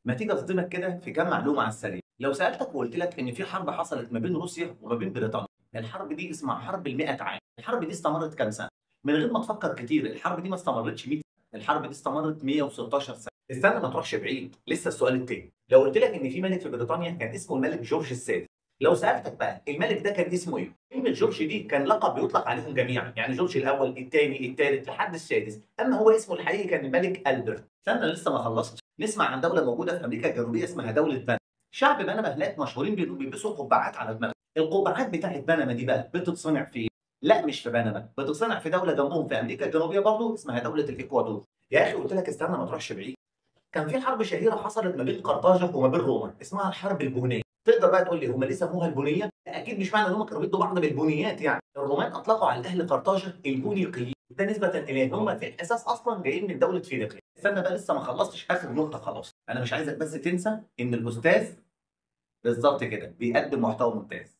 ما تيجي اصدمك كده في كام معلومة على السريع. لو سالتك وقلت لك ان في حرب حصلت ما بين روسيا وما بين بريطانيا، الحرب دي اسمها حرب ال100 عام، الحرب دي استمرت كام سنة؟ من غير ما تفكر كتير، الحرب دي ما استمرتش 100 سنة، الحرب دي استمرت 116 سنة. استنى ما تروحش بعيد، لسه السؤال التاني. لو قلت لك ان في ملك في بريطانيا كان اسمه الملك جورج السادس، لو سالتك بقى الملك ده كان اسمه ايه؟ كلمة جورج دي كان لقب بيطلق عليهم جميعا، يعني جورج الاول، الثاني، الثالث، لحد السادس، اما هو اسمه الحقيقي كان الملك البرت. استنى لسه ما خلصتش. نسمع عن دولة موجودة في امريكا الجنوبية اسمها دولة بنما. شعب بنما هناك مشهورين بانهم بيلبسوا قبعات على دماغهم. القبعات بتاعت بنما دي بقى بتتصنع في؟ لا مش في بنما، بتتصنع في دولة جنبهم في امريكا الجنوبية برضه اسمها دولة الاكوادور. يا اخي قلت لك استنى ما تروحش بعيد. كان في حرب شهيرة حصلت ما بين قرطاجه وما بين روما اسمها الحرب البونيه. تقدر بقى تقول لي هم ليه سموها البونيه؟ اكيد مش معنى ان هم كانوا بيدوا بعض بالبونيات، يعني الرومان اطلقوا على اهل قرطاجه البونيقيين، ده نسبه الى ان هم في الاساس اصلا جايين من دولة فينيقيا. استنى بقى لسه ما خلصتش اخر نقطة خلاص. انا مش عايزك بس تنسى ان الاستاذ بالظبط كده بيقدم محتوى ممتاز.